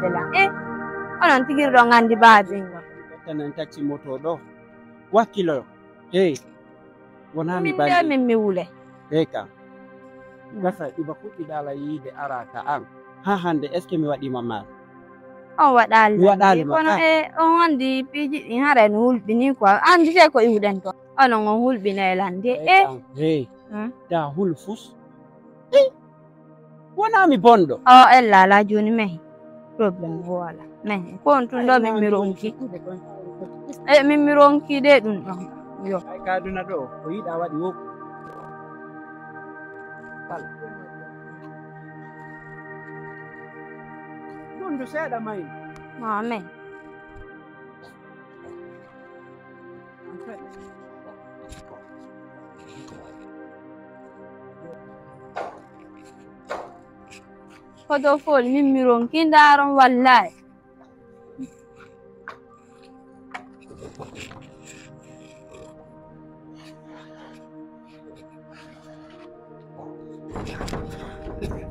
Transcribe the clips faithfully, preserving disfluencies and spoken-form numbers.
Bela. Eh, onon tigi ɗon anndi baabi. Tanan taxi moto ɗo. Wakkilo. Hey. Wonaa mi min de bandi. Min mi wule. Hey ka. Gasa iba fuɗɗiɗa ala yiide ara ka an. Ha hande est-ce que mi waɗi ma mal? On waɗaali. Mi waɗaali ma, kono ah. E on anndi piiji ɗin haray no hulɓini quoi. Anndi te ko iwɗen ton. Onon on hulɓinay lan de. Hey ka. Hey. Hmm? Da hul fus. Hey. Wonaa mi bonɗo. O ella ala jooni mehi. Problème o ala. Mehi. Ko on tun ɗo min mi ronki. E min mi ronki de ɗum ɗon. Yo. Ay ka aduna ɗo, ko yiɗa waɗi woo. Kala. Ɗum du seeɗa may. Amen. Koto fooli, min mi ronki ndaaron wallaahi.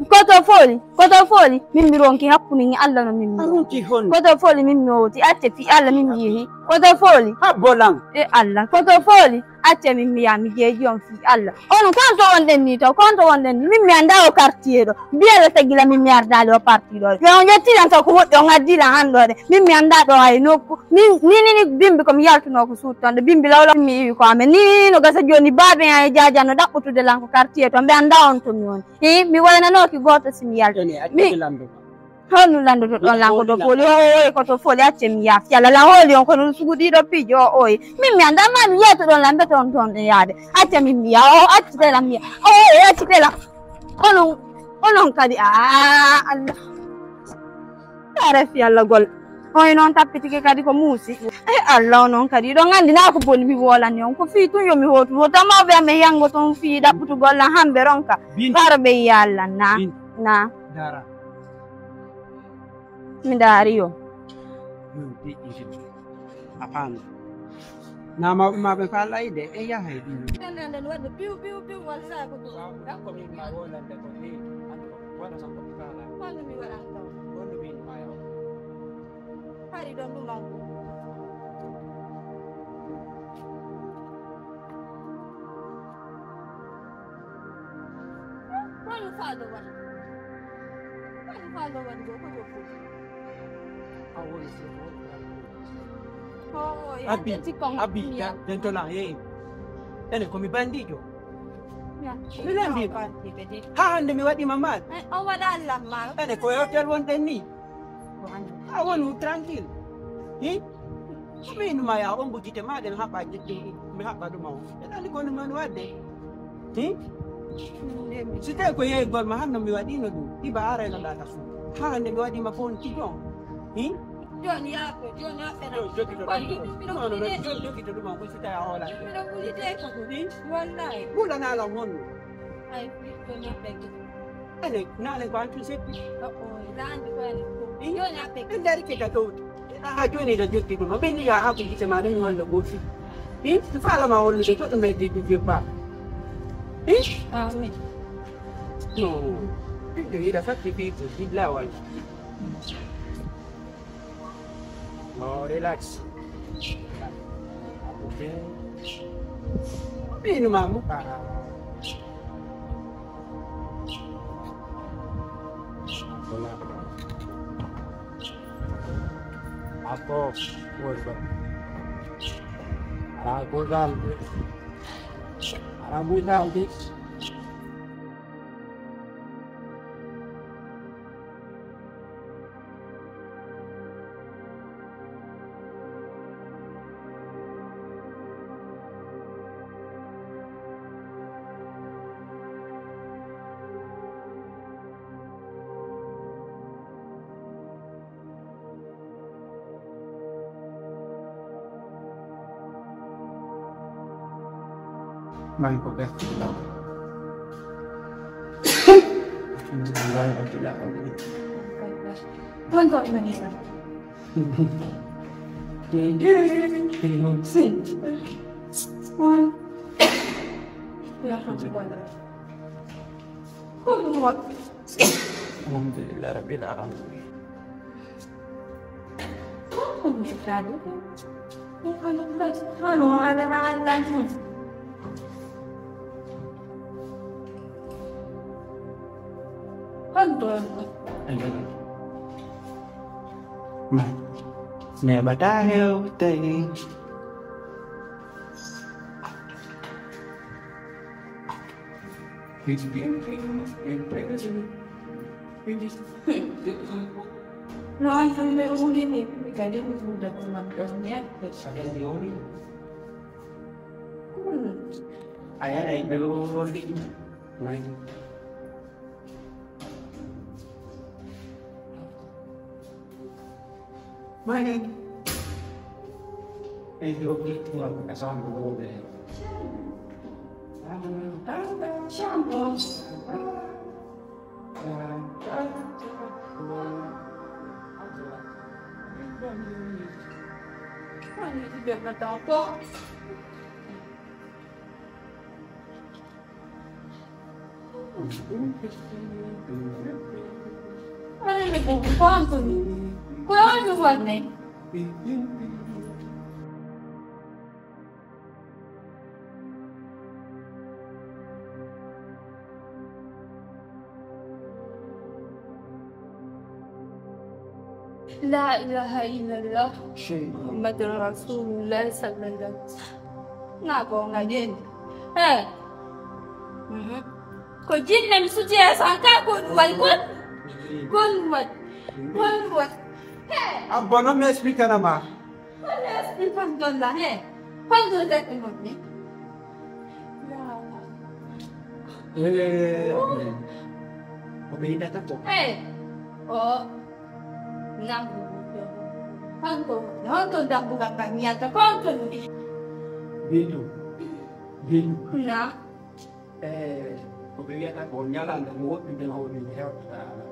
Koto fooli, koto fooli, min mi ronki hakkunde ni Allah no min mi. A ronki hon? Koto fooli, min mi wowti, acce fi Allah min mi yehi. Koto fooli. Habbo lan. E Allah, koto fooli. Acce min mi yaa mi jeeji on fii Allah. Onon, ko honto wonɗen nii taw? Ko honto wonɗen nii? Min mi anndaa o quartier ɗo. Biyata tagila min mi ardaali o parti ɗo. Yo on yettilan taw ko moƴƴi on addilan han ɗo de. Min mi anndaa ɗo hay nokku. Min, ni, ni, ni bimbi ko mi yaltunoo ko suudu ton de. Bimbi lawlaw mi iwi ko amen. Ni, ni no gasa jooni baabe en e jaajan no ɗaɓɓutude lan ko quartier ton. Ɓe anndaa on to mi woni. Hi, mi waynanooki gooto si mi yalti. Ene, acce mi lanndo. Honno lanndotoɗon lan ko to fooli? O oye ko to fooli, acce mi yaafi. Yalla lan hooli on kono suguɗiiɗo piiji o oye. Min mi anndaa ma mi yeetoɗon lan mbete on ton ɗon yaade. Acce min mi yaa, o accite lan mi yaa. O oye accite lan. Onon, onon kadi, aa, Allah. Yaa refi Allah golle. On non tappitike kadi ko muusi. E Allah onon kadi, ɗon anndi naa ko boni mi woolani on. Ko fii tun yo mi hootu. Hota mawɓe amen yango ton fii ɗaɓɓutugol lan hamɓe ronka. Bin. Faro ɓe yiya Allah, naa. Bin. Naa. Dara. Mi ndaari yo. Ɗum deƴƴitino. A faami? Na mawɓe maa ɓe faalay de, ɓe yahay ɗum. Nden nden waɗde piw, piw, piw, walla sa ko ɗum. Waaw, ko min ma wonande ko ni, an ko waɗata ko mi faala. Honno mi waɗanta on? Honno min ma yaw? Hari ɗon ɗum an ko. Wano faa ɗo waɗi. Wano faa ɗo waɗi ɗo, ko ɗo foti. A woni si ko. Abi, abi, dentola, eh. Ene ko mi bandiijo. Mi lambi. Ha hande mi waɗi ma mal. Eh, o waɗa lamma. Ene ko e hotel wonɗen ni. A wonu tranquille. Hi? Min ma ya on bujite ma ɗen haɓa, mi haɓa ɗum on. Ɓe ɗani ko ɗum on waɗde. Hi? Si tawi ko yeygol ma hanno mi waɗino ɗum, iba arayno ɗa ka fu. Ha hande mi waɗi ma fon ti ɗon. Hi? Joni ya ko, joni ya fena. Joni jogito ɗum. Joni jogito ɗum on ko si tawi a hoolani. Miɗo ɓulite ko ɗum. Hi? Wallahi. Ɓulana lan honno. Ay, joni ya fena. Ene, naale ko an tun seppi. O, o, laandi ko ene ko. Ɓe ndaari ke ka towti. A, a jooni da jotti ɗum. Ɓe ni ya haɓu gite ma ɗum walla gooti. Ɓe faala ma walla de to ɗum e de du jebba. Amin. No. Ɓe yiɗa fatti ɓe ko dilla walla. Oh, relax. Okay. Binu mamu. Ah. Ako, what's up? Ako, Zambia. Ako, Zambia. Mai ko ɓe. Alhamdulillah, rabbil alamin. Tonton Ibrahima. Alhamdulillah, rabbil alamin. Neɓataa hewtay. No, ay, ay, mi wulini, mi kadi mi wuda ko man ɗon ne. Hmm. A yaray ɓe wulini. Mani. Ei, yo, yo, yo, ka samu ko de. Shampoo. Mani, ti bella tanto. Ay, ko honɗun? Ko honɗun wonnoo? La ilaha illallah. Muhammadur Rasulullah sallallahu alaihi wasallam. Na ko ngaden. Eh. Mhm. Ko jinne mi suti e san ka ko ɗun waɗi kon? Kon waɗi. Kon waɗi. Hey. Abba, no mi explique na ma? Kon explique kon ɗon la, hey. Kon ɗon la ɗun waɗi. Eh, ko ɓe yiɗata ko. Eh, o, nambu. Honto, honto dambugal ngal mi yalta, ko honto mi? Bintu, Bintu. Na? Eh, ko ɓe wiyata ko ñalande mo woɗɗude o min hewtata.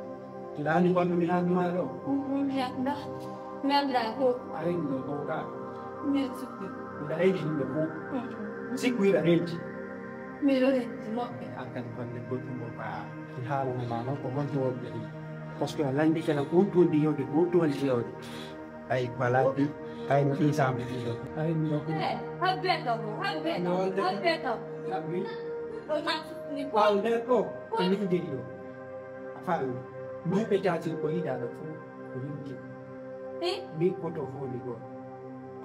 Ndaani kono mi haalnuma ɗo. Mi annda. Mi annda ko. A renndo ko ka. Merci. Mbiɗa renti yimɓe fof. Mm. Sikku hiɗa renti. Miɗo renti moƴƴa. An kadi golle goɗɗum o ka. Mi haalana ma noon ko honto wonɓe ɗum. Parce que a lanndike lan ko honto woni yewde, ko honto woni yewde. Ay, voilà. Ay, no ɗum saama ɗum ɗo. Ay, no ɗum. Eh, habbe ɗo, habbe ɗo, habbe ɗo. Habbi. Ɗo ma, ni ko. Ɓaawo nder ɗo, ko min jeyi ɗo. A faami? Min ɓe taati ko yiɗaa ɗo fof, ko yimɓe. Eh? Min ko to fof ni ɗo.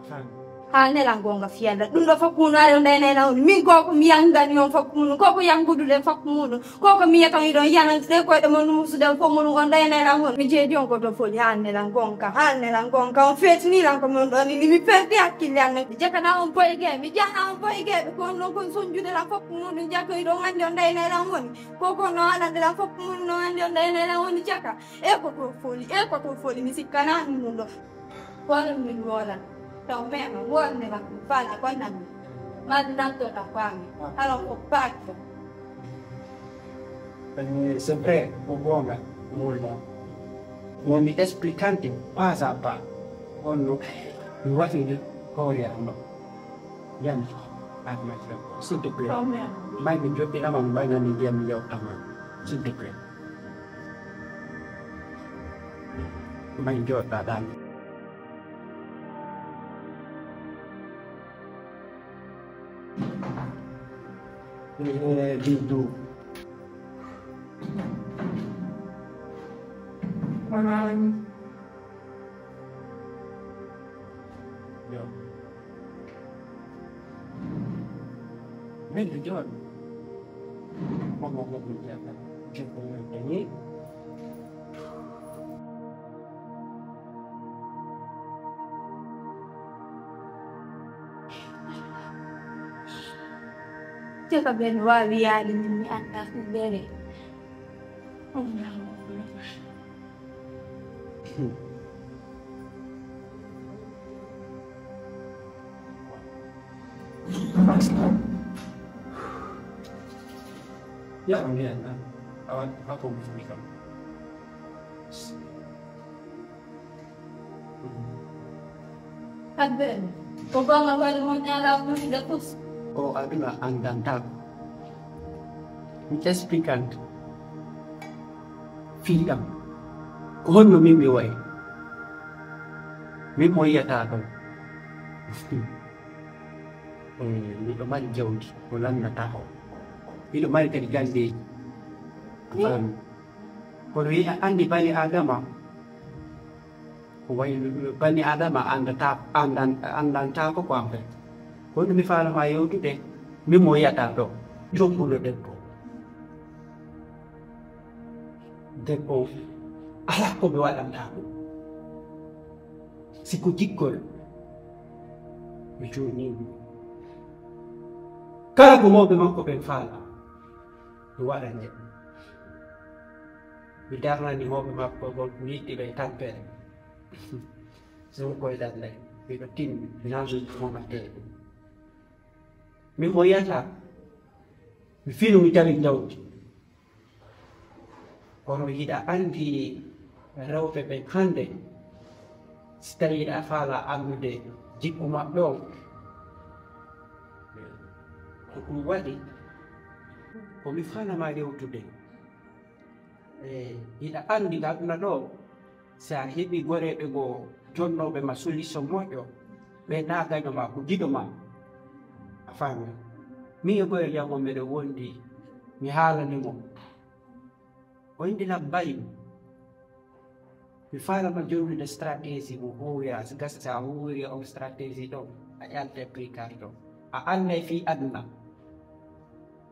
A faami? Haa nelan goonga fiyanda. Ɗum ɗo fof kuuno ari on ɗaynayna on. Min ko ko mi yangani on fof kuuno. Ko ko yanguduɗen fof kuuno. Ko ko mi yiyata on hiɗon yanande ɗen koyɗe mon, musude on fof mon, on ɗaynayna on. Mi jeedi on ko to foli, haa nelan goonga, haa nelan goonga. On feetini lan ko mon ɗon, ni mi perdi hakkille an. Mi jakana on boyge, mi jahna on boyge, ɓe ko on ɗon kon sonjude lan fof kuuno. Ɗum jako hiɗon anndi on ɗaynayna on woni. Ko ko no anande lan fof mun no andi on ɗaynayna lan woni caka. E ko to foli, e ko to foli, mi sikkana ɗum ɗum ɗo. Kono min wolan. Taw mema, wonde ma, fala ko nan. Ma nan to ta kwami. Hala ko bakto. Eh, c'est vrai, ko goonga, wonde. Mo mi expliquante pas à pas. Kono, mi waɗi hoore am ɗo. Yanti, Adama Traoré, s'il te plaît. Quand même. May mi joɗɗinama, mi ɓaynani ndiyam, mi yewtama, s'il te plaît. May joɗɗa ɗan. Eh, Bintu. Maman. Yo. Min to jooni. Momo ko ɗum jaka. Jikko men dañi. Te ko ɓen waawi yaade min, mi anndaa ko mbele. Ya, on ne, a, a, a, ko mi fini kam. Abbe, ko goonga woni mo ñaala mo ida kus. O aduna anndantaa ko. Mi expliquante. Fii ɗam. Ko honno min mi wayi? Min mo yi'ataa ɗoo, eh, miɗo mari jawdi ko lannataa. Miɗo mari kadi galleeji. Kono hiɗa anndi bani Aadama, ko wayi no bani Aadama anndata, anndan-, anndantaako ko en fait. Ko ɗum mi faalaa maa yewtude, min mo yi'ataa ɗoo. Jokkuɗo debbo. Debbo, alaa ko mi waɗantaa ɗum. Si ko jikkol, mi joonii mo. Kala ko mawɓe makko ɓen faalaa, mi waɗan e. Mi darnani mawɓe makko ɓen, mi yiɗi ɓe e tampere. Sun koy darnay, miɗo timmi, mi nandude mo ma tee. Min mo yi'ataa, mi finu mi tawi jawdi. Kono hiɗa anndi rewɓe ɓen hannde, si tawii hiɗa faalaa anndude jiɓɓu maɓɓe on, ko ɗum waɗi ko mi faalaa maa yewtude. E, hiɗa anndi ka aduna ɗoo, si a heɓii goreeɓe goo jonnooɓe ma solution moƴƴo, ɓe naa gaño ma, ko giɗo ma. A faami? Min e goreejo an on meɗen wondi, mi haalani mo. O inni lan bari. Mi faalaa maa jonnude stratégie mo huuwira, si gasa si a huuwiri on stratégie ɗon, a ƴalta e prix carte ɗon. A annday fii aduna.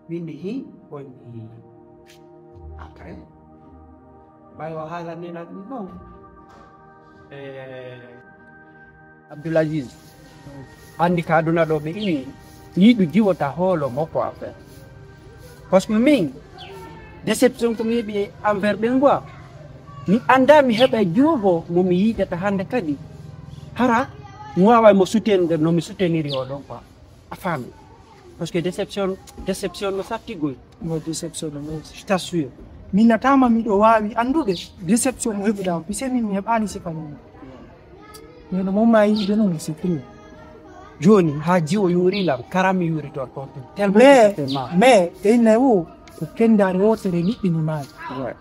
Min mi hi, on hi. Après, ɓay o haalani lan ɗum ɗon. Eh, Abdoul Aziz, anndi ka aduna ɗoo ɓe inni, yiɗu jiwota hoolo mo ko affaire. Parce que min, déception ko mi heɓi envers ɓen quoi. Mi anndaa mi heɓay jiwo goo mo mi yiɗata hannde kadi. Hara mi waaway mo soutenir no mi souteniri o ɗon quoi. A faami? Parce que déception, déception no satti goy. No déception no mawni. Je t'assure. Mi nataama miɗo waawi anndude déception mo heɓuɗaa on, puisque min mi heɓaali sifa mum. Mais no mawma yiide non, c'est fini. Jooni, haa jiwo yuuri lan, kara mi yuuri toon, toon, toon. Tellement Mais, que c'est mal. Mais, e inna o, ko kendaare wootere liɓɓini maali. Ouais.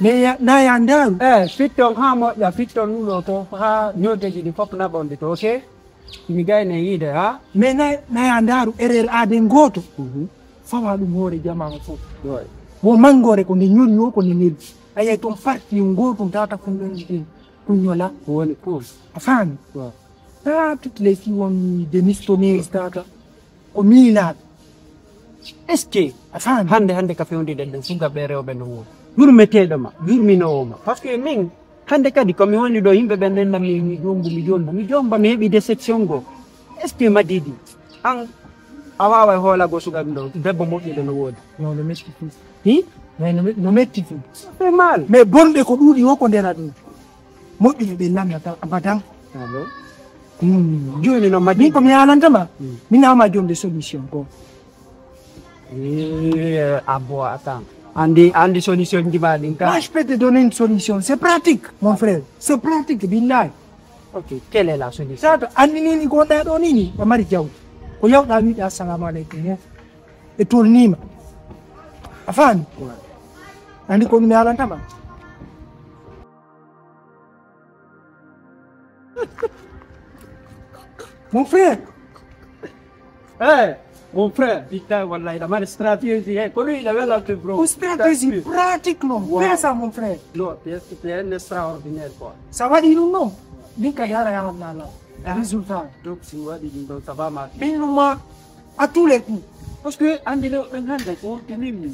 Mais ya, na ya ndaaru. Eh, fitton haa moƴƴa, fitton ɗum ɗo to, haa ñooteeji ɗi fof naɓonde to, ok? Mi gayna yiide, ha? Mais na, na ya ndaaru erreur aaden gooto. Mhm. Fawa ɗum hoore jamaa on fof. Ouais. Wo manngoore ko nde ñori o, ko nde neli. A yiyay toon parti ngootum tawata ko ɗum ɗon ɗum, ɗum ñola. Ko woni ɗum. A faami? Ouais. Ah, toutes les filles won des mistonneries tawata ko miilaaɓe. Est-ce que a faami? Hannde, hannde ka fewndiden ɗen, sukaɓe rewɓe no woodi. Yurmeteeɗo ma, yurminoowo ma. Parce que min, hannde kadi ko mi woni ɗo, yimɓe ɓen nenna mi, mi jombu, mi jombu, mi jomba, mi heɓi déception goo. Est-ce que Madidi, an, a waaway hoolagol sukaɓe ɗo, debbo moƴƴuɗo no woodi? Non, no metti fii. Hi? Mais no me-, no metti fii. C'est mal. Mais bonɓe ko ɗuuɗi o ko ndena ɗum. Moƴƴuɓe ɓe lannata abadan. Ah bon? Hmm. Jooni no Madidi. Min ko mi haalanta ma, hmm, mi naama jomde solution ko. Eh, ah bon, attends. Anndi, anndi solution ji ma ɗin ka? Moi, je peux te donner une solution. C'est pratique, mon frère. C'est pratique, billahi. Ok, quelle est la solution? Sato, anndi nini ko wonɗa ɗo nini, ko mari jawdi. Ko yawɗa wiide assalamu aleykum, eh. E tolniima. A faami? Ouais. Anndi ko mi haalanta ma. Mon frère. Eh, mon frère, putain, wallahi, la mari stratégie, eh, ko lui, il avait la plus bro. Une stratégie pratique, non. Wow. Fais ça, mon frère. Non, c'est, c'est un extraordinaire, quoi. Ça va dire non. Min ka yara ya Allah la. Ah. Résultat. Donc, si on dit, donc, ça va marcher. Min ma, à tous les coups. Parce que, anndi le, on a des continues.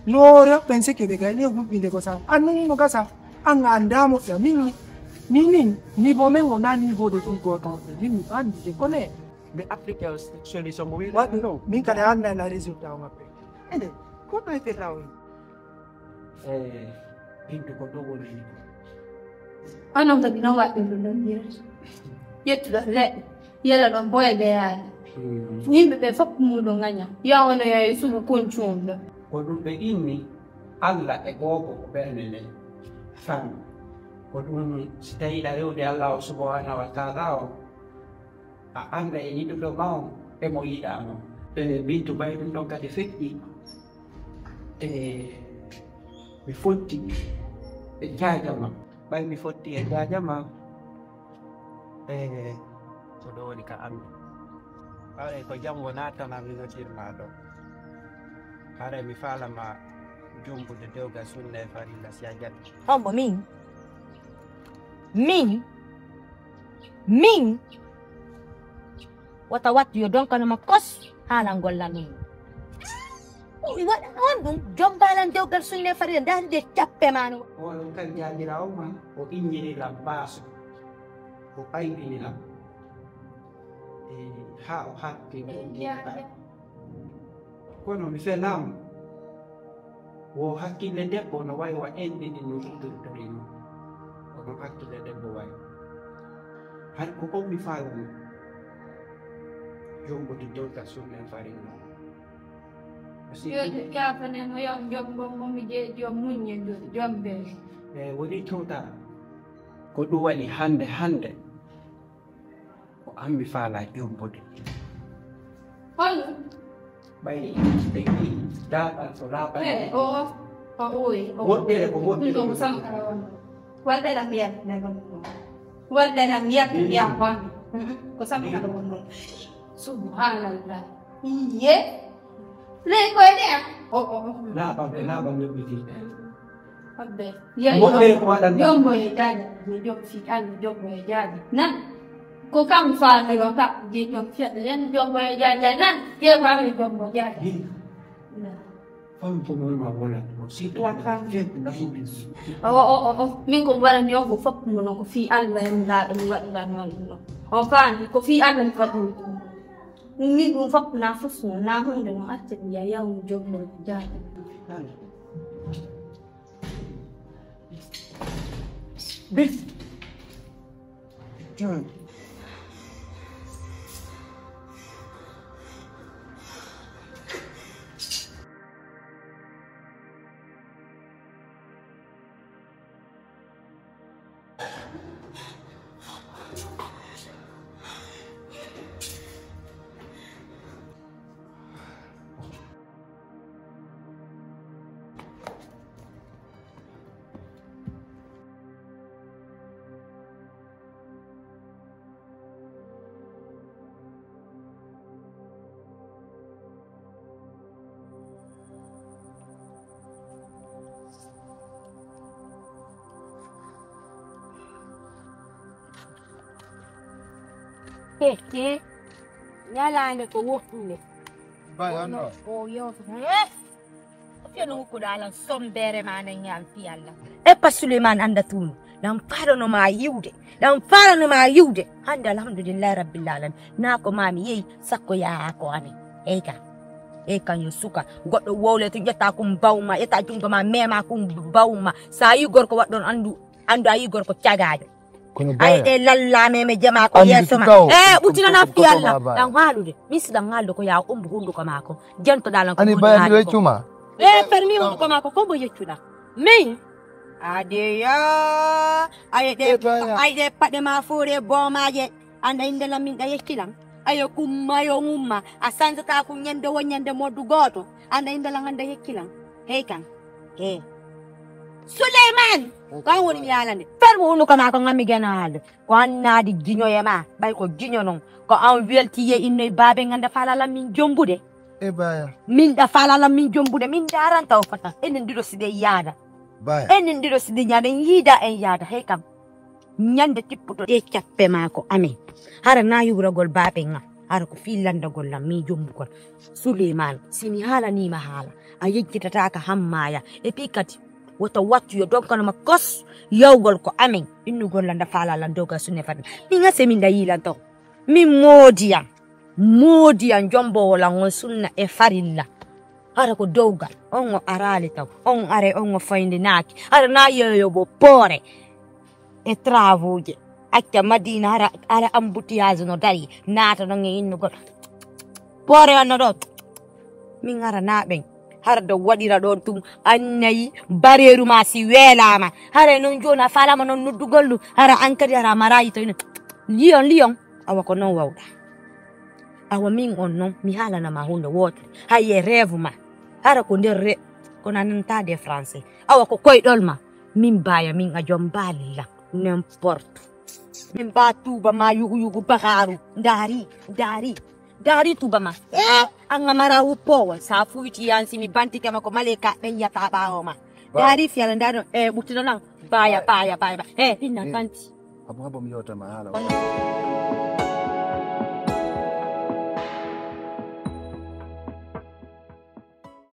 No rewɓe ɓen seke ɓe gayni e huɓɓinde ko sa. Anndi no gasa. An a anndaa moƴƴa. Min, min, min, niveau men wonaa niveau de fii gooto. Min mi anndi de kone. Mais appliquer solution mo wi'i waɗi ɗo. Min kadi a anndaa la résultat o maɓɓe. Ede, ko ɗo e Fir'awna? Eh, Bintu ko ɗo woni. Onon kadi non waɗɗum ɗum ɗon yeeso. Ƴettuɗon leɗɗe, yela ɗon boye ɓe yaade. Hmm. Yimɓe ɓe fof ko muuɗum ŋaña. Yo on onoya e sugu koncu on ɗon. Ko ɗum ɓe inni Alla e googo ko ɓernde nden. Fami. Ko ɗum si tawii ɗa rewde Allaahu subhaanahu wa taala on, a annda e yiɗuɗo ma on e mo yiɗaa ma on. E Bintu ɓay ɗum ɗon kadi feƴƴi. E mi fotti e jaajama. Ɓay mi fotti e jaajama, Eh, ko ɗo woni ka amin. Haray ko jam wonaa tan a mi noddirma ɗo. Haray mi faalama jombude dewgal sunna e farilla si a jaɓi. Hombo min? Min? Min? Wota wattu yo donkano ma kos haalangol lan ɗum. Ɗum waɗa on ɗum, jombalan dewgal sunne farilla, ndaa nde cappe ma no. Oɗon kan jaabiraawo ma, o inniri lan baaso, o ɓaybini lan. E, haa o hatti. Kono mi felaama. Wo hakkille debbo no wayi wa enɗini no ɗuɗɗortori no. Kono hakkille debbo wayi. Hari ko on mi faalani. Jombo di dewgal sunna e farilla. Yo Jaafanemo, yo jombo mo mi je jom muññe jombe. E woni tawta. Ko ɗum waɗi hannde, hannde. Ko an mi faalaa jombude. Hol? Ɓay ɓe wi'i, daaɓal ko laaɓal. Eh, o, o, o, o, o. Woɗɗere ko woɗɗere. Ɗum ko sankara on. Waɗɗere am yiyat ne ɗum. Waɗɗere am yiyat ne yiyat on. Mm-mm. Ko sankara on ɗum. Subhanallah. Iye. Ley koyɗe am. O, o, o. Laaɓal ɓe, laaɓal yoɓɓiti. Abbe, ya Mo yo, ɓe ko waɗan. Jombo e jaaja, mi jom fi an, jombo e jaaja. Nan, ko kam faami ɗo ka, je jom fi an, jombo e jaaja, nan, je faami jombo jaaja. Yi. Nan. Fami ko mo ma wala, si to an fami je na ko min si. O, o, o, o, min ko wala ni on ko fop mo no ko fi Allah en la ɗum waɗi la non ɗum. O faami, ko fi Allah en faɗi ɗum. Min ɗum fop na fus no, na hunde no acce mi ya yaw jombo e jaaja. Bis. He, he. Ñalaande ko woɗɗunde. Bay, on ɗo. O yewto. He? Ko fiyo no hokkuɗaa lan sombeere ma nden ñaam fi Allah. E pa Suleymaan annda tuunu. Lan faalano ma yiwde. Lan faalano ma yiwde. Hannde alhamdulillahi rabbil alamin. Naa ko maami yehi sakko yaha ko amin. Ey kan. Ey kan yo suka. Goɗɗo wowle to ƴetta kum bawma, ƴetta jungo ma, mema kum bawma. Sa yi gorko waɗɗon anndu, anndu a yi gorko cagaajo. Kono ay baya. Ɗe lalla meme jama ko yeeso ma. Eh, ɓuttinana fi Allah. Ɗan haalude. Min si ɗan haalude ko yaa umbu hunduko maako. Jantoɗaa lan ko ani baya mi weccuma. Eh, fermi hunduko maako ko mbo yeccuɗa. Min. Adeya. Ay ɗe, ay ɗe paɗe ma foore boomaaje. Anda innde lan min ɗa yecci lan. Ayo kumma yo umma. A sanzata ku ñande wo ñande moddu gooto. Anda innde lan anda yecci lan. Hey kan. Hey. Suleyman. Ko an woni mi yaalande. Fermi hunduko maako ngam mi geno haalde. Ko an naadi jiñoye ma, ɓay ko jiño non. Ko an welti ye innoy baabe ngannda faalalan min jombude. E baya. Min ɗa faalalan min jombude, min ndaaranta o fata. Enen ɗiɗo si ɗen yaada. Baya. Enen ɗiɗo si ɗen yaada, en yiida en yaada. Hey kam. Ñande tipputo ɗe cappe ma ko amen. Hara na yuuragol baabe ngan. Hara ko fii landagol lan min jombugol. Suleyman, si mi haalaniima haala, a yejjitataaka hammaaya. E fii kadi, woto wattu yo donkano ma kos, yawgol ko amen, innugol lan da faala lan doga sunne fadde. Min ase min da yilan ton. Min moodiyan, moodiyan jomboowo lan on sunna e farilla. Hara ko dowgal, on o araali taw, on are on o fayndinaaki. Hara na yeeyo bo poore. E travaux je. Acca Madina hara, hara embouteillage no dari, naata non e innugol. Poore on no ɗon. Min hara na ɓen. Hara ɗo waɗira ɗon tum annayi bareeru ma si weelaama. Hara e non jooni a faalama non noddugol ɗum. Hara an kadi hara a maraayi to ino. Lion, lion. Awa ko non wawɗa. Awa min on non, mi haalana ma huunde wootere. Hay e rêve ma. Hara ko nder re-, kono a nanata de français. Awa ko koyɗol ma. Min baya min a jom baalila. N'importe. Min ba tuuba ma yugu yugu bakaaru. Ndaari, ndaari, ndaari tuuba ma. Eh, an amara wuppoowo. Sa fuyti yan si mi bantike ma ko maleyka ɓen yata ɓaawo ma. Ba- Ndaari fiyala ndaa ɗon. Eh, ɓuttuno lan. Baya, baya, baya, baya. Eh, inna Eh. Banti. Habu habu mi yewta ma haala.